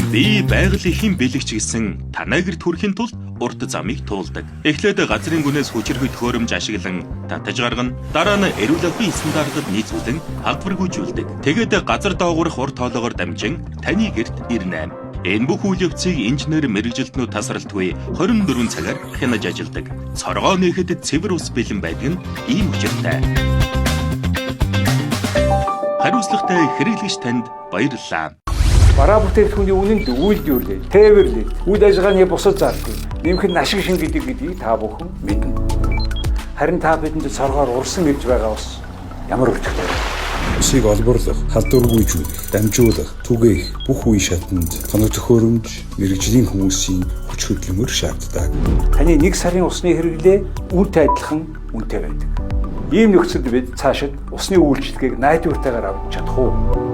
Би байгаль эхийн бэлэгч гэсэн танай гэрт хүрэхин тулд урт замыг туулдаг. Эхлээд газрын гүнээс хүчирхэг төхөөрөмж ашиглан татаж гаргана. Дараа нь эрүүл ахуйн стандартад нийцүүлэн халдваргүйжүүлдэг. Тэгээд газар доогуурх урт хоолоогоор дамжин таны гэрт ирнэ. Энэ бүх үйл явцыг инженер мэргэжилтнүүд тасралтгүй 24 цагаар хянаж ажилладаг. Цоргоо нээхэд цэвэр ус бэлэн байдаг нь ийм учиртай. Хариуцлагатай хэрэглэгч танд баярлалаа. Бараа бүтээгдэхүүний үнэнд үйлдвэрлэл, тээвэрлэл, үйл ажиллагааны бусад зардал нэмэх нь ашиг шингэдэг гэдгийг та бүхэн мэднэ. Харин та бидэнд цоргоор урсан ирж байгаа ус ямар өртөгтэй вэ? Усыг олборлох, халдваргүйжүүлэх, дамжуулах, түгээх бүх үе шатанд тоног төхөөрөмж, мэргэжлийн хүмүүсийн хүч хөдөлмөр шаарддаг. Таны нэг сарын усны хэрэглээ үүнтэй адилхан үнэтэй байдаг. Ийм нөхцөлд бид цаашид усны үйлчилгээг найдвартайгаар авч чадах уу?